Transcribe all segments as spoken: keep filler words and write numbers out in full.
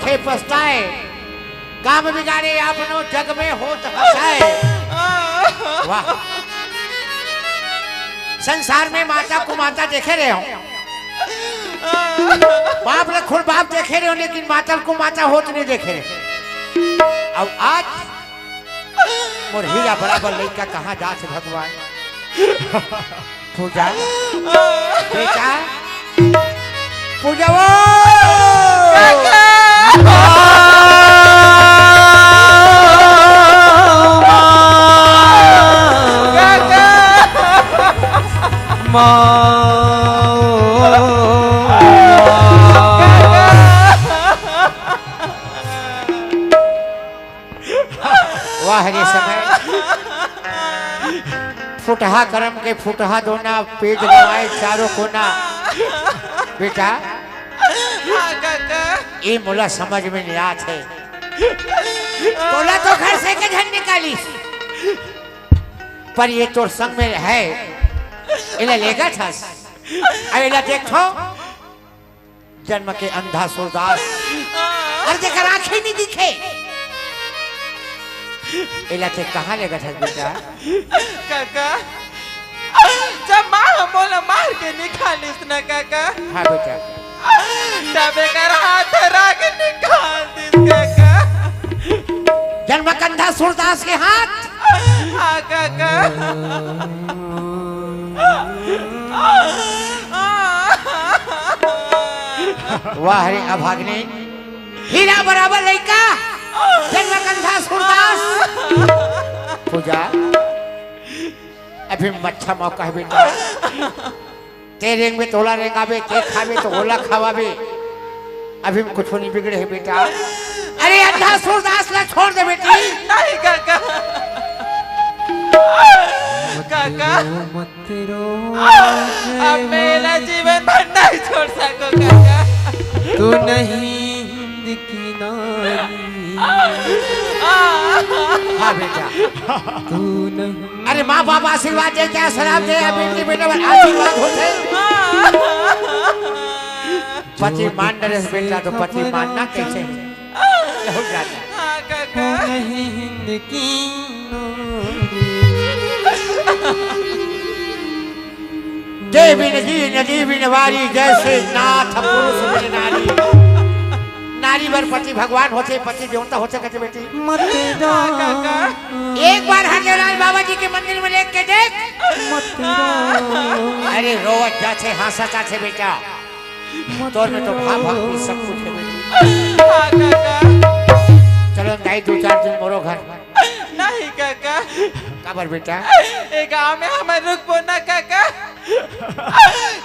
हे पछताए, काम बिगाड़े आपनो, जग में होत हंसाए। वाह। संसार में माता कुमाता देखे रहे हो, बाप ल खुद बाप देखे रहे हो, लेकिन माता ल कुमाता होत नहीं देखे रहे। अब आज मोर हीरा बराबर लइका कहाँ जात हे भगवान? पूजा, बेटा, पूजा वो। वाह रे समय, फुटहा करम के फुटहा दोना, पेज गवाए चारों कोना। बेटा, हाँ काका। ए मोला समझ में नहीं आत हे। तोला तो घर से के झन निकालिस, पर ये तोर संग में है, एला लेगत हस। अब एला देखथो, जन्म के अंधा सूरदास, अरे जेकर आँखें नहीं दिखे, एला ते कहाँ लेगत हस बेटा? काका, जब माँ ह मोला मार के निकालिस ना काका, हाँ बेटा। तब एकर हाथ धरा के निकाल दिस काका। जन्म के अंधा सूरदास के हाथ। हाँ काका। वाह रे अभागनी, हीरा बराबर लइका, जन्म के अंधा सूरदास। पूजा, अभी अच्छा मौका है बेटा, ते रेंगबे त ओला रेंगाबे, ते खाबे त ओला खवाबे। अभी कुछ नहीं बिगड़े हे बेटा। अरे अंधा सूरदास ला छोड़ दे बेटी। नहीं काका, काका, मत रो, अब मैं एला जीवन भर नहीं छोड़ सको काका। तू नहीं हिंद की नारी। हाँ बेटा, तू नहीं। अरे माँ बाप आशीर्वाद दे, क्या शराब दे या बेटी बेटा बर आशीर्वाद होथे। पति मान डरे बेटा, तो पति मानना कैसे है? बहुत ज्यादा। हाँ काका। तू नहीं हिंद की नारी। देह बिन जी नदी बिन वारी, जैसे नाथ पुरुष बिन नारी। नारी बर पति भगवान होथे, पति देवता होथे कहते बेटी। मत जा। एक बार हरदेवराज बाबा जी के मंदिर में लेट के देख। मत जा। अरे रोवत जाथे, हंसत जाथे बेटा। मत तोर में तो भाव भक्ति सब कुछ है बेटी। हाँ काका। चलो दाई दो चार दिन मोरो घर। नहीं काका। काबर बेटा? ए गांव में हमन रुकबो ना काका।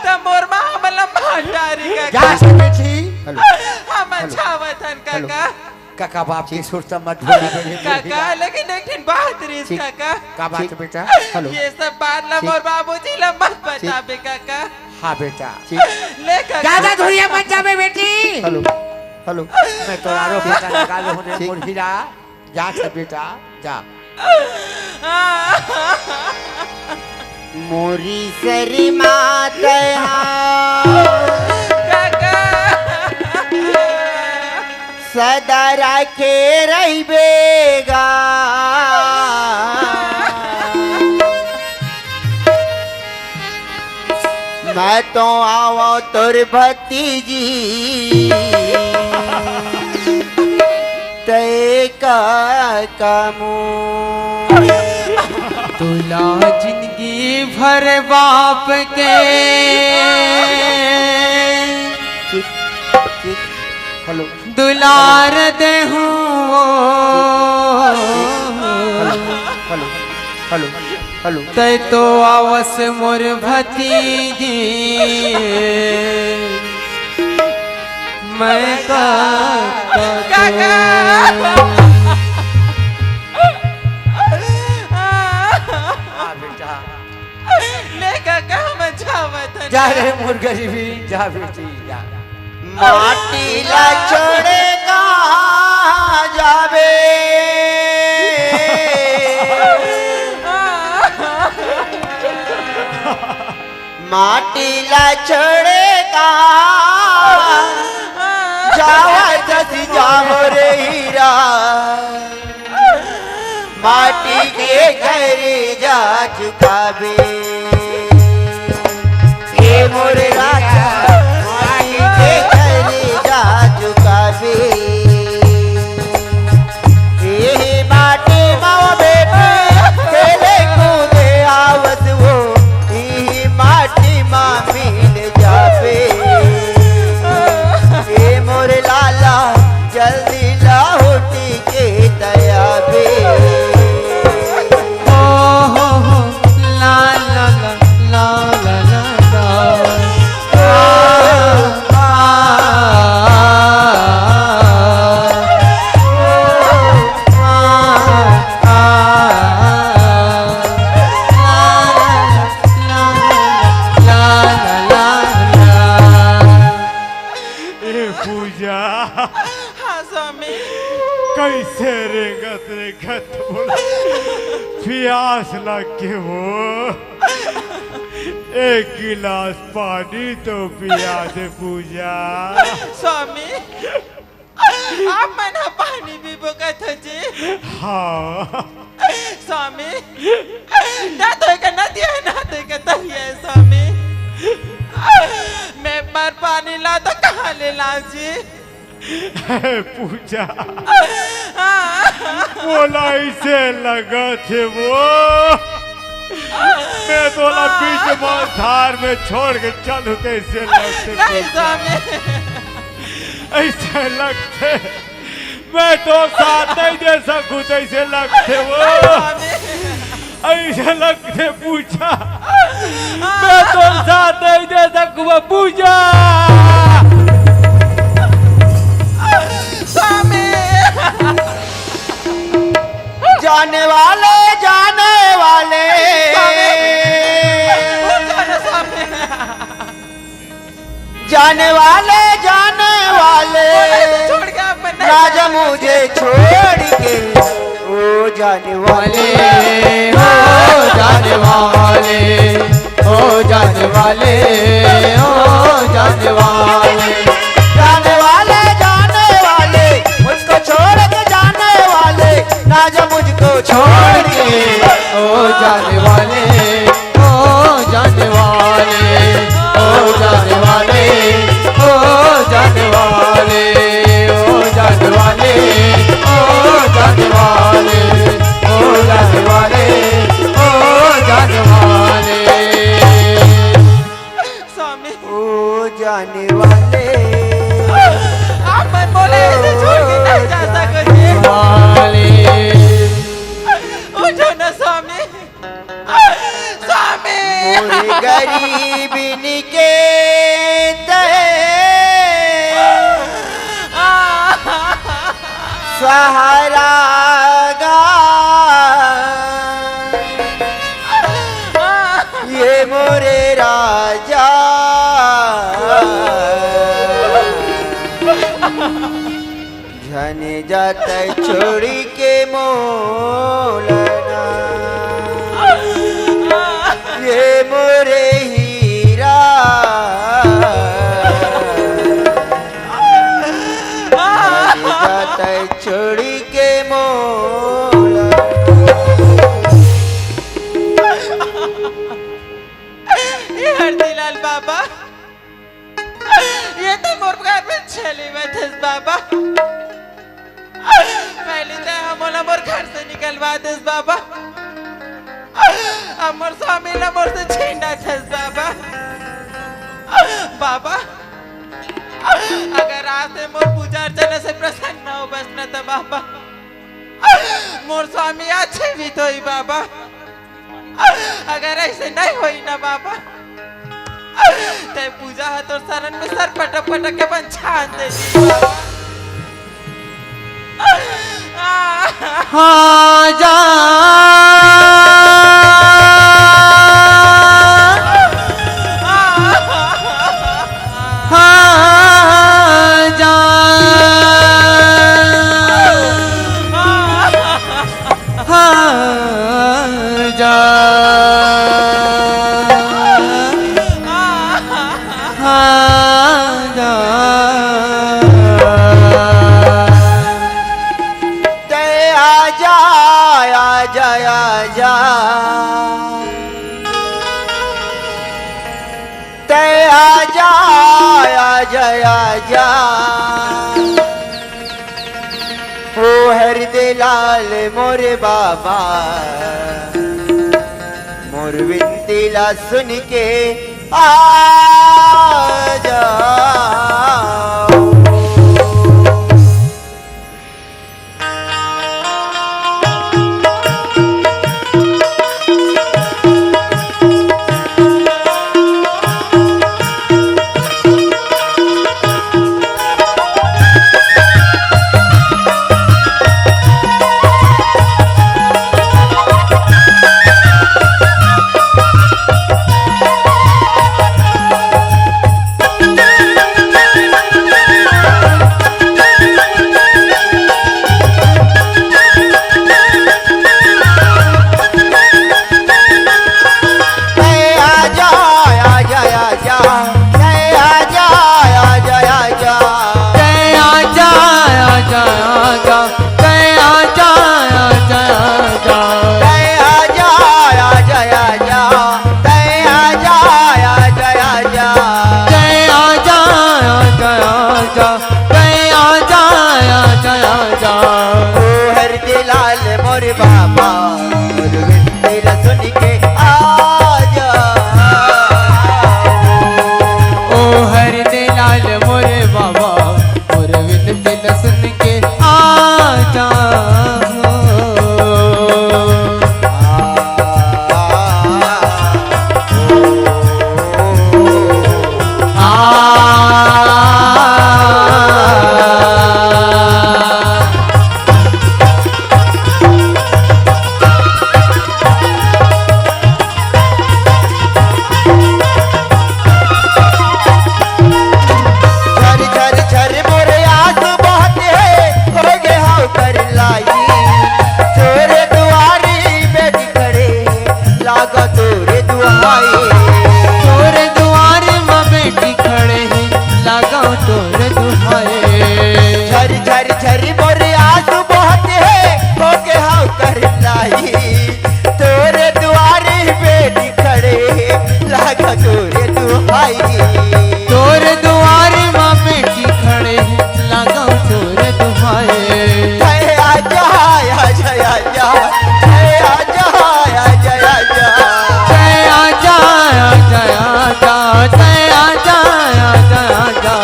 त मोर माँ हमन ला मार डारी काका। जा से बेटी। हेलो। हमन हेलो। जावत हन हेलो। काका। काका बाप की सुरता मत भूली बेटी। काका, लेकिन एक ठिन बात रहिस ठीक। काका। का बात ठीक। बेटा? हेलो। ये सब बात ला ठीक। मोर बाबूजी ला मत ठीक। बताबे काका। हाँ बेटा। ठीक। ले काका। ज्यादा दूरिया मत जाबे बेटी। हेलो। हेलो। मैं तो आरो पता लगा लो होने ठीक। मोर हीरा। जा छ बेटा, जा। मोरी सरी मात हा। काका। सदा राखे रहिबे गा। मैं तो आवो तोर भतीजी, तय का कामो। तुला जिंदगी भर बाप के। चुप, चुप। हेलो। दुलार देहूं वो। Hello, hello, hello, hello. तय तो आवस मोर भतीजी, मैं का काका। हाँ बेटा। ले काका, हम जावत हन। जा रे मोर गरीबी, जा बेटी, जा। माटी ला छोड़े कहाँ जाबे? माटी ला छोड़े कहाँ जावत जा मोरे हीरा, माटी के कर्जा चुकाबे। ए मोरे राजा, माटी के कर्जा चुकाबे। एही माटी मा ओ बेटी, खेले कूदे आवत वो, एही माटी मा मिल जाबे। ए मोरे लाला, जल्दी लहुटी के तयाबे। ओ हो हो, ला ला ला, ला ला ला ला। आ, आ, आ, आ, आ, ला ला ला, ला ला ला, ला ला ला। ए पूजा, हाँ स्वामी। कइसे रेंगत रेंगत बोला, पियास लग गे वो। एक गिलास पानी तो पिया दे पूजा। स्वामी, आप मन ह पानी पीबो कथो जी? हाँ। स्वामी, ना तो एक नदिया है, ना तो एक तरिया है स्वामी। मैं बार पानी ला तो कहाँ ले लाव जी? पूजा, मोला अइसे लगत हे वो, मैं तोला बीच मा धार में छोड़ के चलहूँ तइसे लगथे नहीं पूजा। स्वामी। अइसे लगथे मैं तो साथ नहीं दे सकूं, तइसे लगथे वो। अइसे लगथे पूजा, मैं तो साथ नहीं दे सकूं वो पूजा। स्वामी। जाने वाले, जाने वाले। स्वामी। जाने वाले, जाने वाले, छोड़ के आप मन नहीं ना जा जाना। मुझे छोड़ के, ओ जाने वाले, ओ जाने वाले, ओ जाने वाले, ओ जाने वाले। जाने वाले, जाने वाले, मुझको छोड़ के जाने वाले, ना जा मुझको छोड़ के, ओ जाने वाले। ओ जाने वाले, ओ जाने वाले, ओ जाने वाले, ओ जाने वाले, ओ जाने वाले, ओ जाने वाले, ओ जाने वाले। स्वामी। ओ जाने वाले। आप मन मोला अइसे छोड़ के नहीं जा सकत जी। वाले। उठो ना स्वामी। स्वामी। मोरे गरीबी के तय सहारा गा, ये मोरे राजा। झन जात छोड़ी के मोला ना, ये मोरे हीरा। झन जात छोड़ी के मोला। ये हरदीलाल बाबा, ये तो मोर घर में छली में थस बाबा। पहले तो हमोला मोर घर से निकलवा देस बाबा। अब मोर स्वामी ला मोर से छीना थस बाबा। बाबा, अगर आज से मोर पूजा अर्चना से प्रसन्न हो बस न तो बाबा, मोर स्वामी आज जीवित होई बाबा। अगर अइसे नहीं होई ना बाबा, ते पूजा ह तोर शरण में सर पटक पटक के अपन छान दे दी बाबा। हाँ जा। हाँ जा। हाँ जा। हाँ जा। आजा, आजा, आजा, ओ हरदे लाल मोर बाबा, मोर विनती ला सुन के आजा। ओ हरदे लाल मोर बाबा, मोर विनती ला सुन के आजा। ओ हरदे लाल मोर बाबा, मोर विनती ला सुन के आजा। झर झर झर मोर आंसू बहत हे, हो गे हव कर लाई। तोरे दुआरी बेटी खड़े, लागा तोरे दुहाई। तोरे दुआरी म बेटी खड़े हे, लागा तोरे दुहाई। झर झर झर मोर आंसू बहत हे, हो गे हव कर लाई। तोरे दुआरी बेटी खड़े, लागा तोरे दुहाई। तोरे दुआरी म बेटी खड़े, लागा तोरे दुहाई। जय आजा, आजा, आजा, जय आजा, आजा, आजा। जय आजा, आजा, आजा, जय आजा, आजा, आजा।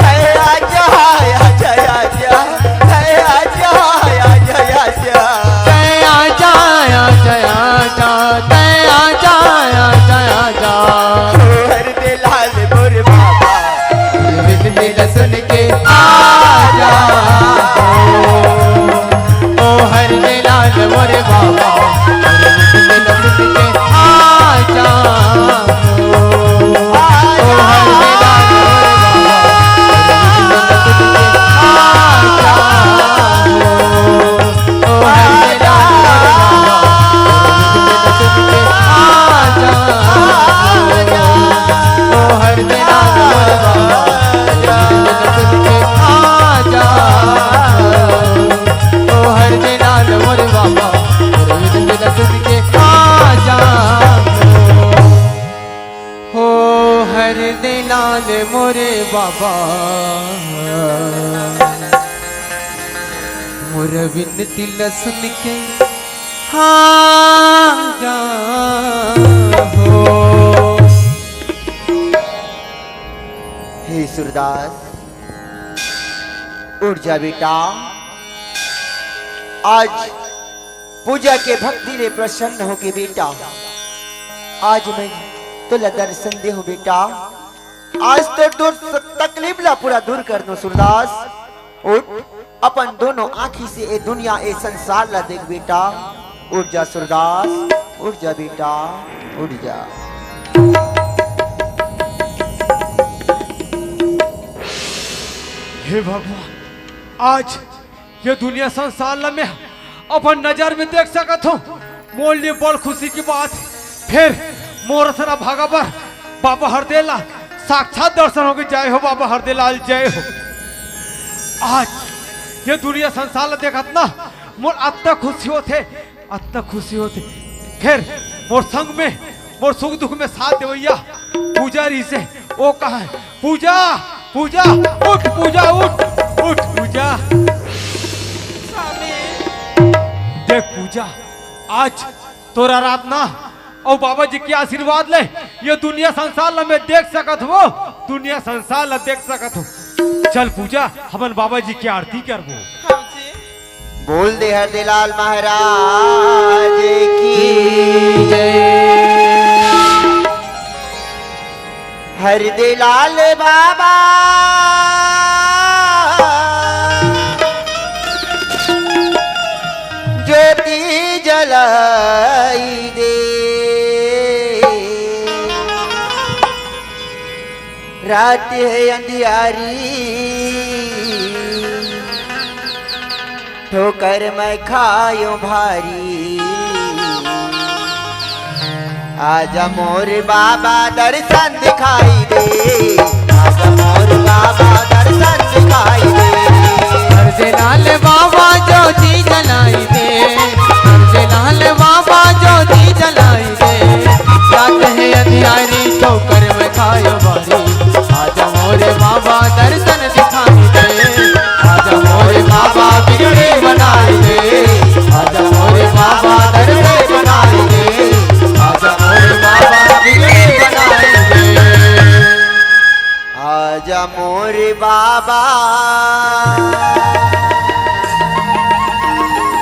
जय आजा, आजा, आजा। जय आजा, आजा, आजा। जय आजा, आजा, आजा, जय आजा, आजा, आजा। ओ हरदे लाल मोर बाबा, विनती ला सुन के आजा। ओ हरदे लाल मोर बाबा, विनती ला सुन के आजा। हो हरदे लाल मोरे बाबा, मोर विनती ल सुन के आ जा हो। हे सूरदास, उठ जा बेटा, आज पूजा के भक्ति ले प्रसन्न होके बेटा, आज मैं तोला दर्शन देहूं बेटा। आज तो दूर तकलीफ ला पूरा दूर कर दूं सूरदास। उठ, अपन दोनों आँखी से ए दुनिया, ए संसार ला देख बेटा। उठ जा सूरदास, उठ जा बेटा, उठ जा। हे भगवान, आज ये दुनिया संसार ला मैं अपन नजर में देख सकत हूँ। मोर लिए बड़ खुशी की बात। फिर मोर असन अभागा बर बाबा हरदे लाल साक्षात दर्शन होके जय हो, बाबा हरदे लाल जय हो। आज ये दुनिया संसार ला देखत ना मोर अतना खुशी होथे, अतना खुशी होथे। फिर मोर संग में, मोर सुख दुख में साथ देवइया पूजा रहिसे, ओ कहाँ हे? पूजा, पूजा, उठ पूजा, उठ, उठ पूजा। स्वामी। देख पूजा, आज तोर आराधना अउ बाबा जी के आशीर्वाद ले ये दुनिया संसार ला मैं देख सकत हों, दुनिया संसार ला देख सकत हों। चल पूजा, हमन बाबा जी के आरती करबो। हाँ जी। बोल दे हरदेलाल महाराज की जय। हरदेलाल बाबा ज्योति जलाई दे, रात हे अंधियारी, ठोकर मैं खायो भारी। आजा मोर बाबा दर्शन दिखाई दे, आजा मोर बाबा दर्शन दिखाई दे। हरदेलाल बाबा ज्योति जलाई दे, हरदेलाल बाबा ज्योति जलाई दे। रात हे अंधियारी ठोकर मैं खायो भारी। आजा मोरे बाबा दर्शन दिखाई दे, आजा मोरे बाबा बिगड़ी बनाई दे, आजा मोरे बाबा दर्शन बनाई दे, आजा मोरे बाबा बिगड़ी बनाई दे। आजा मोरे बाबा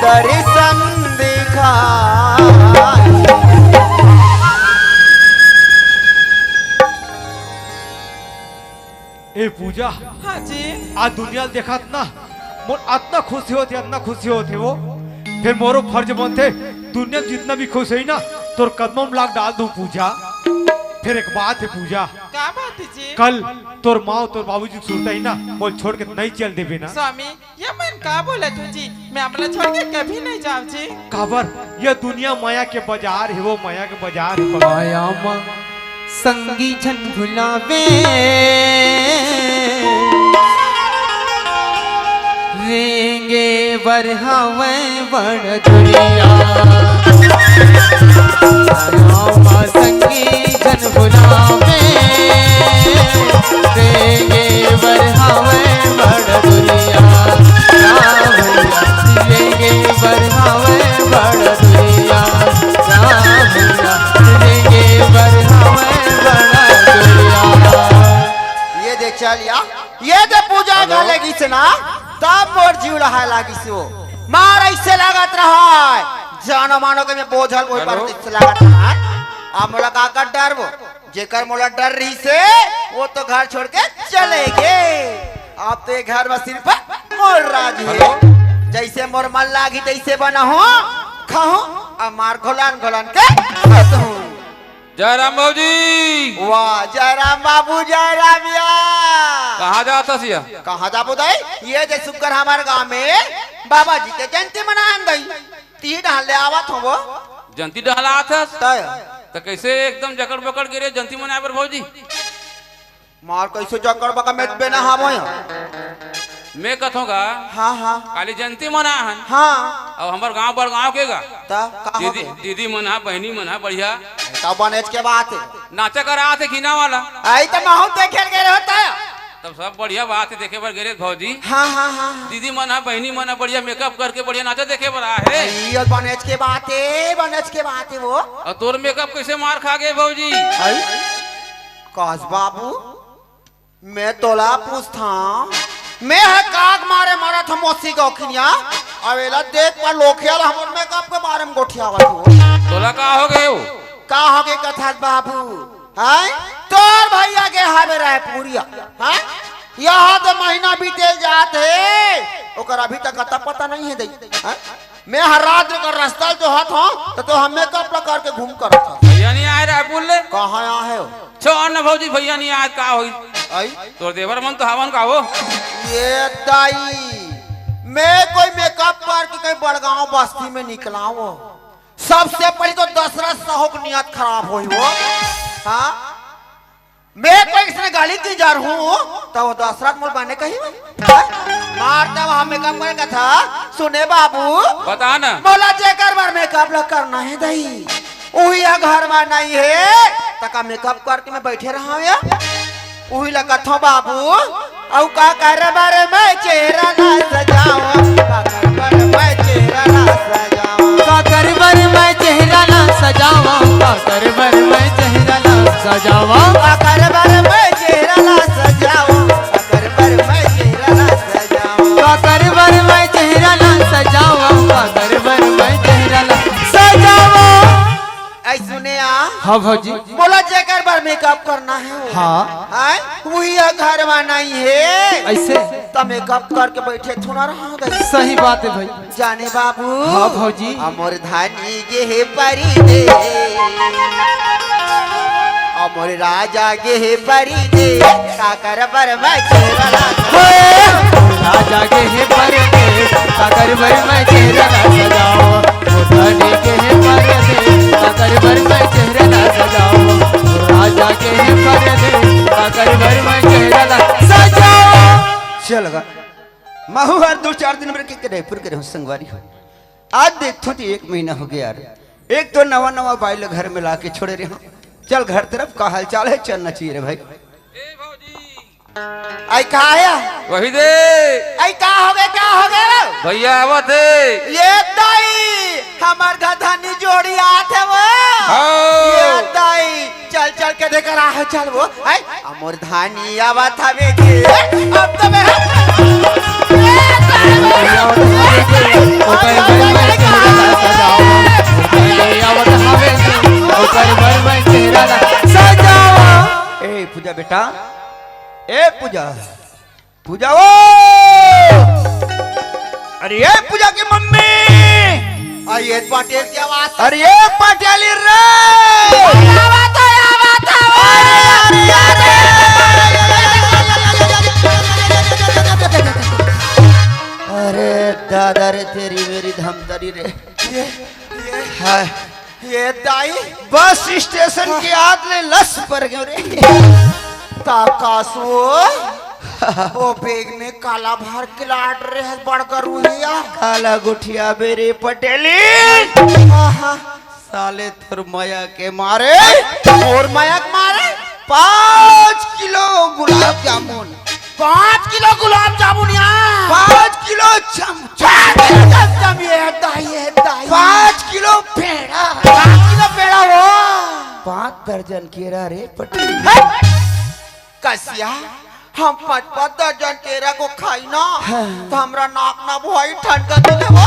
दर्शन दिखाई। ए पूजा, हाँ जी। आज दुनिया ल देखत ना, मोर अतना खुशी होथे, अतना खुशी होथे वो। फेर मोरो फर्ज बनथे, दुनिया में जितना भी खुश होही ना, तोर कदमों में लाग डाल दूं पूजा। फेर एक बात हे पूजा, का बात हे जी? कल तोर माँ अउ तोर बाबूजी के सुरता ही ना, मोला छोड़ के नहीं चल देबे ना। स्वामी, ये मन का बोलत हो जी? मैं आप ला छोड़ के कभी नहीं जाव जी। काबर? ये दुनिया माया के बाजार हे, वो माया के बाजार हे। माया मा संगी झन भुलावे, रेंगे बर हवय बड़ दुनिया। माया मा संगी झन भुलावे, रेंगे बर हवय बड़ दुनिया। राम भैया, रेंगे बर हवय बड़ दुनिया। राम भैया, रेंगे बर हवय बड़ दुनिया। ये दे चल या, ये दे पूजा हेलो। घले गिस ना, तब मोर जीव लहाय लागिस वो। मार ऐसे लागत रहा है, जानो मानो के मैं बोझल कोई हेलो। बार ऐसे लागत रहा है। अब मोला का कर डर वो, जेकर मोला डर रही से, वो तो घर छोड़ के चले गे। अब तो ये घर में सिर्फ मोर राज हे। हेलो। जैसे मोर मन लागी तैसे बनाहूँ, खाहूँ, अब मार घोलन घोलन के सोतहूँ। जय राम बाबूजी। वाह, जय राम बाबू, जय राम या। कहाँ जात हस या? कहाँ जाबो दाई? ये दे सुक्कर हमार गांव में बाबा जी के जयंती मनाहन दाई। ती डहर ले आवत हों वो। जयंती डहर आवत हस? तय। त कैसे एकदम जकड़ बकड़ गे रे जयंती मनाए बर भौजी? मार कैसे जकड़ बका में बेना हावय? मैं कथों गा। हाँ, हाँ। काली जयंती मनाहन। हाँ। अब हमर गांव बड़ गांव के गा। त का हो दीदी, गे? दीदी मन हा, बहिनी मन हा, बढ़िया। त बनेच के बात हे। नाचा करा थे घिना वाला। आई त महू देखे गे रहो त। तब सब बढ़िया बात हे, देखे बर गे रहे भौजी। हाँ, हाँ, हाँ, हाँ। दीदी मन हा, बहिनी मन हा, बढ़िया मेकअप करके बढ़िया नाचा देखे बर आए हे। ये बनेच के बात हे, बनेच के बात हे वो। अउ तोर मेकअप कैसे मार खा गे भौजी? आई? काश बाबू, मैं तोला पूछथंव, मैं ह काग मारे मरत हंव मोसी गौखिनिया, अब एला देख पर लोखिया ला हमर मेकअप के बारे में गोठियावत हो। तोला का हो गे हो? का हो गे कथस बाबू? हैं? तोर भैया गे हावे रायपुरिया, हैं? यहाँ तो महीना बीते जात हे, ओकर अभी तक अता पता नहीं हे दई, हैं? मैं हर रात ओकर रास्ता ल जोहत हंव, त तो हम मेकअप ला करके घूम करत हंव। भैया नहीं आए रायपुर ले? कहाँ आए हो? छोड़ न भौजी, भैया नहीं आए, का होई? आई? तोर देवर मन तो हवन का हो? ये दाई, मैं कोई मेकअप करके कहीं बड़गांव बस्ती में निकला हो, सबसे पहले तो दशरथ साहू की नियत खराब होई हो। हाँ? मैं कोई किसने गाली दी जा रहूं, तो वो दशरथ मोर बने कहीं में? हाँ? मारता वहां मेकअप करे कथा, सुने बाबू। बता ना। मोला जेकर बर मेकअप ला करना हे दई, उही ह घर में नहीं हे, त का मेकअप करके मैं बैठे रहा या? उही ला कथों बाबू, अउ का कर बर मैं चेहरा ला सजावं, का कर बर मैं चेहरा ला सजावं। का कर बर मैं चेहरा ला सजावं, का कर बर मैं चेहरा ला सजावं। का कर बर मैं चेहरा ला सजावं, का कर बर मैं चेहरा ला सजावं। का कर बर मैं चेहरा ला सजावं, का कर बर मैं चेहरा ला सजावं। ऐ सुने आ। हाँ भौजी। मोला जेकर बर मेकअप करना हे वो। हाँ। आय, उही ह घर मा नइ हे। अइसे? त मेकअप करके बइठे थोड़ा रहा दे। सही बात हे भाई। जाने बाबू। हाँ भौजी। अ मोर धानी गे हे परदेस, अ मोर राजा गे हे परदेस, का कर बर मैं चेहरा ला। ओए! राजा गे हे परदेस, का कर बर मैं चेहरा ला सजावं। ओ धनी के हे परदेस, का कर बर मैं चेहरा ला सजावं। ओ राजा के हे परदेस, का कर बर मैं चेहरा ला सजावं। चल गा। महूं हर दू चार दिन बर के रायपुर गे रहेंव संगवारी हो। आज देखथों त एक महीना होगे यार। एक तो नवा नवा बाई ल घर में लाके छोड़े रहेंव। चल घर तरफ का हालचाल हे, चलना चाहिए रे भाई। अई का हे? वही दे। अई का होगे, का होगे रे? भइया आवत हे। ए दाई, हमर घर धनी जोड़ी आत हे वो। हाँ। ए दाई, चल चल के देख रहा हे, चल वो। अई, अ मोर धानी आवत हवे के। अब तो मेरा ए पूजा बेटा, ए पूजा। पूजा ओ! अरे ए पूजा के मम्मी! अरे ए पटेल के आवाज। अरे ए पटेली रे! आवाज हे, आवाज हे, अरे, अरे, अरे! अरे दादा रे, तेरी मेरी धमतरी रे। ये, ये। हाय। ए दाई। बस स्टेशन के आद ले लस पर गेंव रे। त का सो? ओ बैग में काला भर के लात रहे बड़का रुइया। काला गुठियाबे रे पटेली। आहा। साले तोर मया के मारे। मोर मया के मारे? पाँच किलो गुलाब जामुन। पाँच किलो गुलाब जामुन या। पाँच किलो चमचम। पाँच किलो चमचम, ए दाई, ए दाई। पाँच किलो पेड़ा। पाँच किलो पेड़ा हो। पाँच दर्जन केरा रे पटेल। हट! कसिया, हम पाँच पाँच दर्जन केरा को खाई ना, हाँ। त हमरा नाक ना भोई ठंडा दिले हो।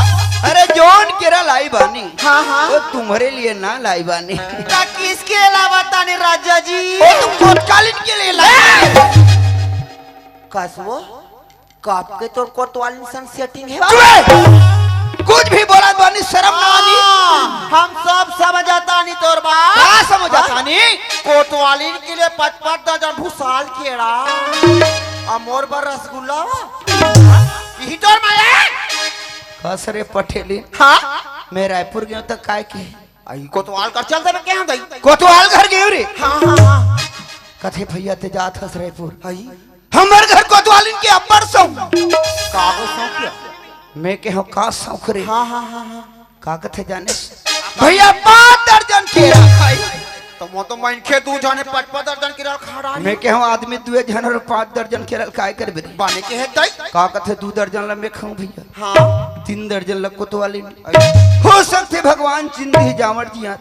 अरे जोन केरा लाई बानी, हाँ, हाँ। वो तुम्हारे लिए ना लाई बानी। त किसके लावा ताने राजा जी? वो तो कोतवालिन के लिए लाई। कस वो? कब के तोर कोतवालिन संग सेटिंग हे? चुप! कुछ भी बोलत बानी, शरम ना आनी? हाँ, हम सब समझतानी तोर बात। का समझतानी? कोतवालिन के लिए पाँच पाँच दर्जन भुसाल केरा। अ मोर बर रसगुल्ला। यही तोर माया? कस रे पटेली। हाँ? मैं रायपुर गेंव त काय के? अई कोतवाल कर चल देबे के हाँ दई। कोतवाल घर गेंव रे। हाँ, हाँ, हाँ। कथे भइया ते जात हस रायपुर। अई। हमर घर कोतवालिन के अब्बड़ सौंख। का को सौंख के? मैं केहेंव का सौंख रे? हाँ, हाँ, हाँ, हाँ। का कथे जाने? भइया पाँच दर्जन केरा खाई। त मोर तो मनखे दू झन हे, पाँच पाँच दर्जन केरा खा डारी। मैं केहेंव आदमी दुए झन अउ पाँच दर्जन केरा काय करबे रे? बाने के हे तई? का कथे दू दर्जन ल मैं खाहूं भइया। हाँ। तीन दर्जन ल कोतवालिन। हो सकथे भगवान चिन्ह दिही जावड़ जिया।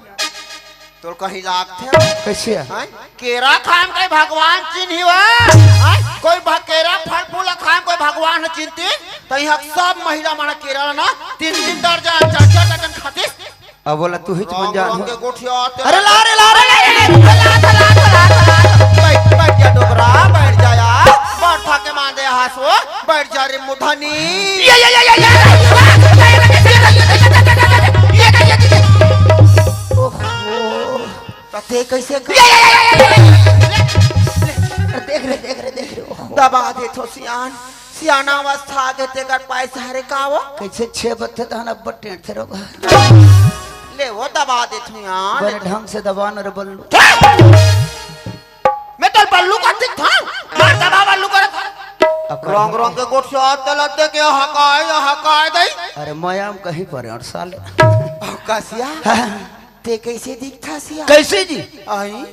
तोर कहीं लागथे? कइसे हे? हैं? केरा खाम कहीं भगवान चिन्ही हो? हैं? कोई भ-, केरा फल फूल खाम कोई भगवान चिन्हतिस? त इहाँ सब महिला मन केरा ना तीन तीन दर्जन, चार चार दर्जन खातिस। अब बोला तू ही तो बन जा। रंग के गोठिया ते अरे ला रे, ला रे, ला रे, ला रे, ला रे, ला रे, ला रे। बैठ, बैठ जा डोकरा, बैठ जा यार। बैठ था के मांदे हासो, बैठ जा रे मुधनी। ये, ये, ये, ये, ये। ओहो। त ते कइसे कर? देख रे, देख रे, देख रे। ओहो। दबा देथों सियान। सियाना अवस्था आगे तेकर पाय सहारे का वो? कइसे छे बत्थे तहन अब्बड़ टेंट थे रोगा। ले वो दबा देथों यार। बड़े ढंग से दबा न रे बल्लू। मैं तो बल्लू का दिख था। मार दबा बल्लू कर। अब कर। रंग रंग के गोठिया तलत दे के हकाय, हकाय दई। अरे मयाम कहीं पर और साले। कसिया? हाँ। ते कइसे दिखथा सिया? कइसे जी? आई।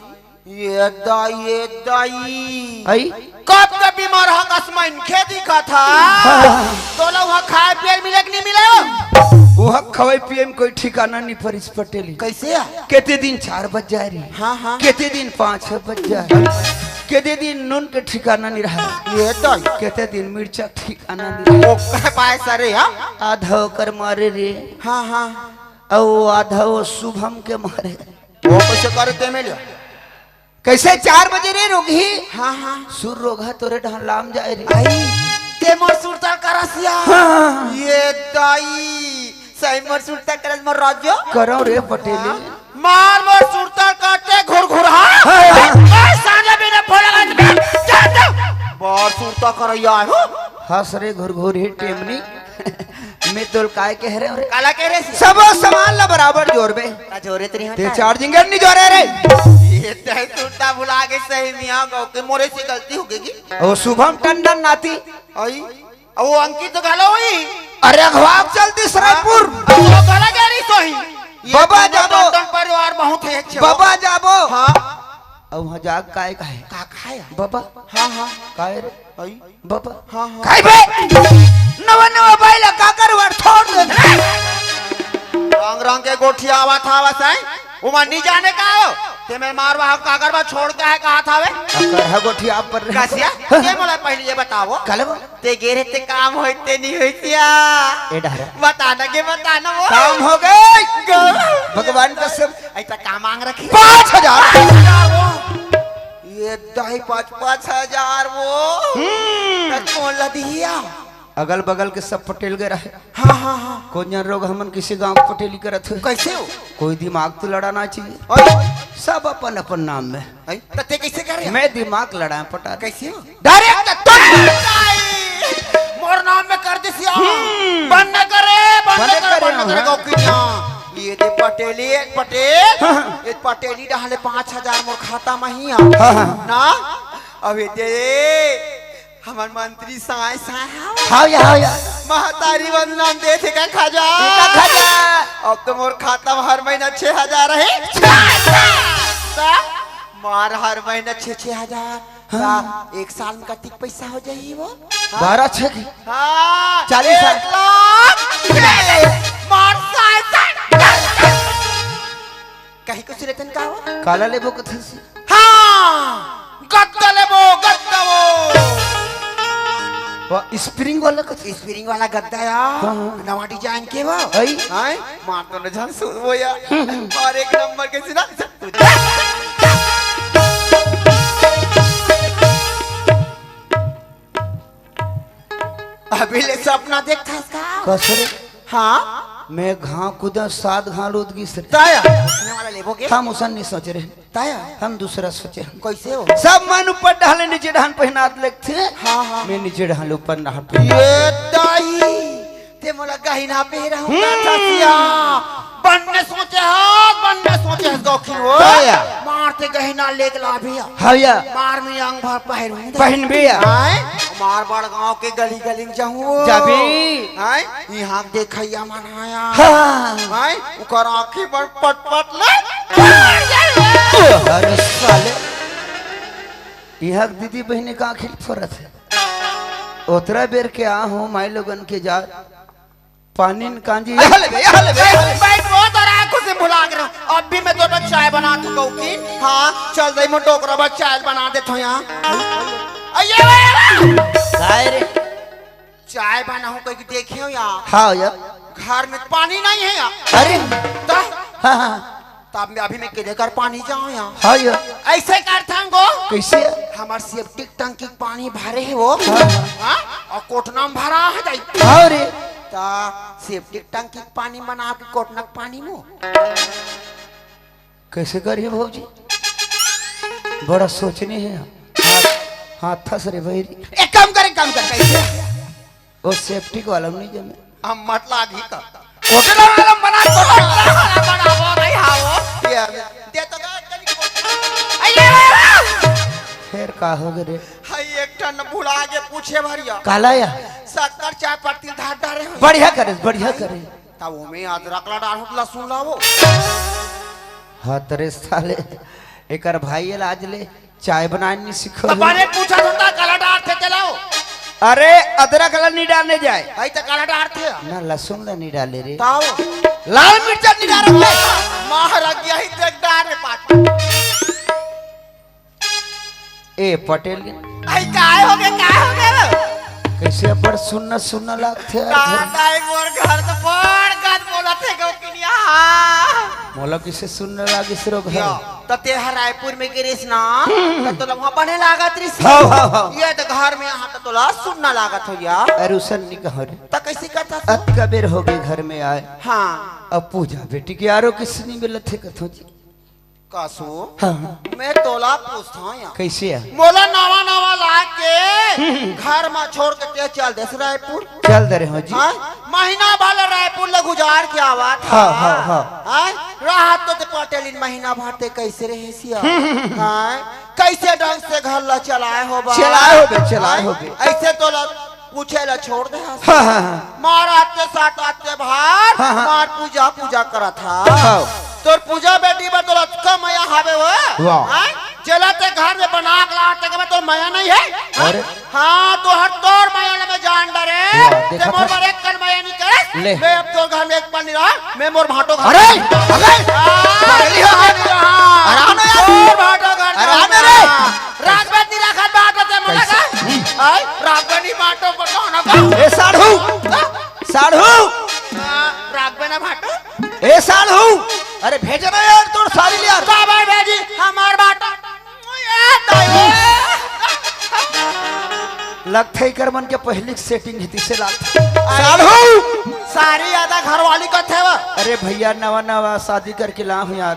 ये दाई, ये दाई। आई? कब के बीमार हा, कस मनखे दिखत हा। हाँ। तोला उहाँ खाए पिए मिले कि नहीं मिले हो? उहाँ खवाए पिए में कोई ठिकाना नहीं परिस पटेली। कैसे है? केते दिन चार बज जाए रही। हाँ, हाँ। केते दिन पाँच छह बज जाए। केते दिन नून के ठिकाना नहीं रहा। ये दाई। केते दिन मिर्चा ठिकाना नहीं रहा। ओ कह पाए सरे, हाँ? आधा ओकर मारे रे। हाँ, हाँ। अउ आधा वो शुभम के मारे। वो कैसे करे ते में लिया? कैसे चार बजे रे रोगही? हाँ, हाँ। सुर रोगहा तोरे डहन लाम जाए रे। आई, ते मोर सुरता करसिया। हाँ। ये दाई, सही मोर सुरता करस मोर राजो। करो रे पटेली। हाँ। मार मोर सुरता काटे घुरघुरहा। हाँ। ए, साले बिना फोड़ा का जा, जा। मोर सुरता करैया हो। हंस रे घुरघुरी टेमनी। मैं तोल काय कह रहे हो रे? काला कह रहे सी? सबो सामान ला बराबर जोर बे। का जोरे तरी ते होता? चार्जिंग नहीं जोरे रे। ये तय सुरता भुला के सही मियाँ गौ के मोरे से गलती हो गई। ओ शुभम टंडन नाती। आई। अब वो अंकित तो घलो हुई। अरे अघवाक चलती सरायपुर। अब वो घला गया रही सोही। ये बाबा तीनों जाबो। टंडन परिवार बहुत है अच्छे हो। बाबा जाबो। हाँ। अब वहाँ जाग काय का है? का खाया? बाबा। हाँ, हाँ। काय रे? आई। बाबा। हाँ, हाँ। काय बे? नवा नवा बाइला काकर वर छोड़ दे। रंग रंग के गोठियावत हवस हैं। उमा नी जाने का हो? ते में मारवा हो काकर बा छोड़ के है कहा था वे? काकर है गोठिया पर रे। कसिया, ये मोला पहले ये बताओ। काले बा? ते गे रहे ते काम होय ते नहीं होय सिया। ए डहरा। बताना के बताना वो। काम हो गए। गो। भगवान कसम। ऐसा काम मांग रखी। पाँच हजार। ये दाई पाँच, पाँच हजार वो। हम्म। तर कौन ला दिया? अगल बगल के सब पटेल गए रहे। हाँ, हाँ, हाँ। कोन जन रोग हमन किसी गांव के पटेली करत हुए। कैसे हो? कोई दिमाग तो लड़ाना चाहिए। और? सब अपन अपन नाम में। आई? तो ते कैसे कर रहे हो? मैं दिमाग लड़ाए पटा। कैसे हो? डायरेक्ट तो दाई, मोर नाम में कर दिसिया। हम्म। बंद करे, बंद बंद करे, करे, बंद करे, हाँ। गौकिया। ये दे पटेली, एक पटेल, हाँ, हाँ। एक पटेली डाले पाँच हजार मोर खाता में ही आ। हाँ, हाँ। ना, अब ये दे, हमर मंत्री साय साय हाव। हाव या, हाव या। महतारी वंदना दे थे का खजा? का खजा? अब तो मोर खाता में हर महीना छह हजार है। ता मार हर महीना छह छह हजार। हाँ। ता एक साल में कतिक पैसा हो जाही वो? हाँ? बारह छह की? हाँ, चालीस एक हजार। लाख। मार साय साय। कहीं कुछ रहतन का हो? काला लेबो कथन से। हाँ, गद्दा लेबो, गद्दा वो। वाह, स्प्रिंग वाला कथन। स्प्रिंग वाला गद्दा या। हाँ, हाँ। नवा डिजाइन के वो। आई। हाँ, मार तो न जान सो वो या। और एक नंबर के सुना। अभी ले सपना देखथस का? कस रे? हाँ। मैं घाव कूदा सात घाव लूद गिस रे। ताया, उसने वाला लेबो के? हम उसन नहीं सोच रहे। ताया। हम दूसरा सोचे हन। कैसे हो? सब मन ऊपर ढाले नीचे ढान पहनात लेगथे। हाँ, हाँ। मैं नीचे ढाल ऊपर ढाल पहनात। ये दाई, ते मोला गहिना पहराहूँ हम्म। का था सिया। बन्ने सोचे हस, बन्ने सोचे हस गौखी हो। ताया। मार ते गहिना लेग ला भैया। हाँ भैया। मार में अंग भर पहनूँ। पहन भैया। आए? मार बड़गांव के गली गली में जाहूँ। जाबी। आए? यहाँ देखैया मन आया। हाँ। आए? उकर आँखी बर पट पट ले। अरे साले। यहाँ दीदी बहनी का आँखी फोरत है। ओतरा बेर के आ हो माई लोगन के जात। पानी न कांजी, यहाँ ले बे, यहाँ ले बे, यहाँ ले बे। बैठ, वो तो रात खुशी भुला के रहो। अब भी मैं तो चाय बना चुका हूँ कि हाँ, चल रही मैं डोकरा बस चाय बना देता हूँ यहाँ। अये, अये, अये। काय रे? चाय बनाऊँ कहीं देखे हो यार? हाँ यार। घर में पानी नहीं है यार। अरे। तो? हाँ, हाँ। तब मैं अभी मैं किधर कर पानी जाऊँ यहाँ? हाँ यार। ऐसे कर थांगो। कैसे? हमार सेप्टिक टंकी के पानी भरे है वो। हाँ। हाँ? और कोटना में भरा है दाई। हाँ रे। ता सेप्टिक टंकी के पानी बना के कोटना के पानी में। कैसे करिए भौजी? बड़ा सोचनी है। हाथ, हाथ थस रे भैरी। एक काम कर, एक काम कर, कैसे? वो सेप्टिक वाला नहीं जमे। हम मत लागी का। ओके ना वाला बना तो। बना, बना, वो नहीं, हाँ, वो। ये, दे तो दे, कनी को। अये, अये, अये। फिर का हो गए रे? हाय, एक ठन भुला के पूछे भरिया। काला या? शक्कर चाय पत्ती धार डारे हो। बढ़िया करे, बढ़िया करे। तब वो में अदरक ला डाल, लहसुन ला वो। हाँ, तेरे साले। एकर भाई एला आज ले चाय बनाए नहीं सीखो। तो बने पूछा होता, काला डारथे तेला वो। अरे, अदरक ला नहीं डालने जाए। भाई तो काला डारथे। ना, लहसुन ला नहीं डाले रे। ताऊ। लाल मिर्चा नहीं डाले रे। मार गया ही देख डार रे पाट। ए पटेल के। आई काय हो गए, काय हो गए? कैसे अब्बड़ सुन्ना सुन्ना लागथे यार घर। दादा, मोर घर तो बड़ गद बोलत हे गौकिनिया। मोला किसे सुन्ना लागिस रो घर। या, त तेहा रायपुर में गिरिस ना, त तोला वहाँ बने लागत रिस। हाँ, हाँ, हाँ। ये तो घर में यहाँ त तोला सुन्ना लागत हो यार। अरे उसन नहीं कहो रे। त कैसे करता तू? अत कबेर हो गए घर में आए। हाँ। अब पूजा बेटी के आरो किसनी मिलत हे कथो जी। कासू, हाँ। मैं तोला पूछता हूँ यहाँ। कैसे है? मोला नवा नवा लाग के घर में छोड़ के ते चल देस रायपुर। चल दे रहे हो जी। हाँ? महीना भर रायपुर ले गुजार के आवा था। हाँ, हाँ, हाँ। हाँ? राहत तो ते पटेलिन महीना भर ते कैसे रहे सिया? हाँ? कैसे ढंग से घर ला चलाए हो बा? चलाए हो बे, चलाए हो बे। ऐसे तोला पूछे ला छोड़ दे हस। हाँ, हाँ, हाँ। मार आते साथ आते भार, हाँ, हाँ। मार पूजा, पूजा करत हा। हाँ। तोर पूजा बेटी बर तोर अतका मया हावे वो। वाह। हाँ? जेला ते घर में बना के लात के तोर मया नहीं है? हाँ? अरे। हाँ, तो हर तोर मया ला मैं जान डरे। वाह, ते देखा मोर था। बर एक कन मया नहीं करे। ले। मैं अब तोर घर में एक पल नहीं रहा, मैं मोर भाटो घर अरे, अबे, हाँ, पगली हो गई। नहीं रहा। आराम से यार। तोर भाटो घर आराम जाऊंगा। रे। रात भर नहीं रखा बात है, मना कैसे? कर। आई, रात भर नहीं बाटो, बताओ ना का। ए, साढ़ू। का? साढ़ू। हाँ, रात भर ना बाटो। ए, साढ़ू। अरे, भेजे ना यार, तोर साड़ी ले यार। का भाई भेजी, हमार बाटो। ए, दाई। लगथे इकर मन के पहिली setting हे, तिसे लागथे। अरे, साढ़ू। सारी आधा घरवाली कथे वो। अरे भैया, नवा नवा शादी करके ला हूँ यार।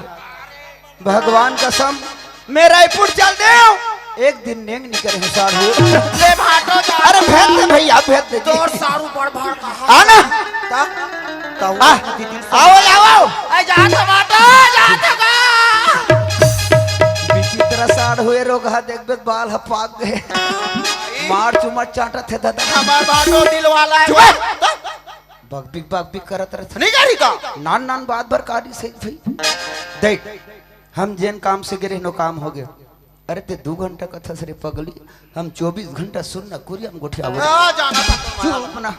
भगवान कसम, मैं रायपुर चल देव, एक दिन नेंग नहीं करे हूँ साढ़ू। ले भाटो जा। अरे भेज दे भैया, भेज दे। तोर साढ़ू बड़ भाड़ कहा। आ ना। ता? ता वो आ, दीदी से आओ, आओ। ए, जा तो भाटो, जा तो का। विचित्र साढ़ू ए रोगहा, देखबे बाल ह पाक गए। मार चुमट चाटत हे दादा। हमार भाटो दिल वाला है। चुप। बकबिक बकबिक करत रहथे। नहीं करी का? नान नान बात भर कारी से भाई। देख, हम जेन काम से गिरे नो काम हो गयो। अरे ते दू घंटा कथस रे पगली, हम चौबीस घंटा सुन ना कुरिया में गोठिया बोल। आ, जाना था तुम्हारा। चुप ना,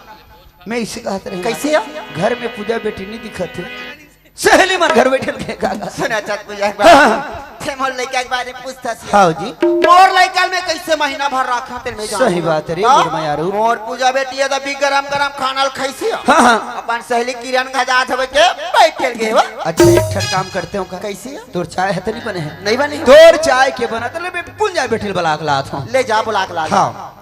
मैं इसे कहत रहे। कैसे है? घर में पूजा बेटी नहीं दिखत हे। सहेली मन घर बैठल के का का। सुना चाहत पूजा एक बार। हाँ, हाँ। ते मोर लइका के बारे में पूछता सी। हाँ जी। मोर लइका में कैसे महीना भर रखा तेल में जान। सही बात है रे, हाँ? मोर मायारू। मोर पूजा बेटी है तो भी गरम गरम खाना ल खाइसी। हाँ, हाँ। अपन सहेली किरण का जात हवे के बैठल गए हो। अच्छा, एक ठन काम करते हो का? कैसे? तोर चाय हतनी बने है। नहीं बने। तोर चाय के बनत ले, मैं कुल जाए बैठल बलाक लात हूँ। ले जा बलाक लात। हाँ।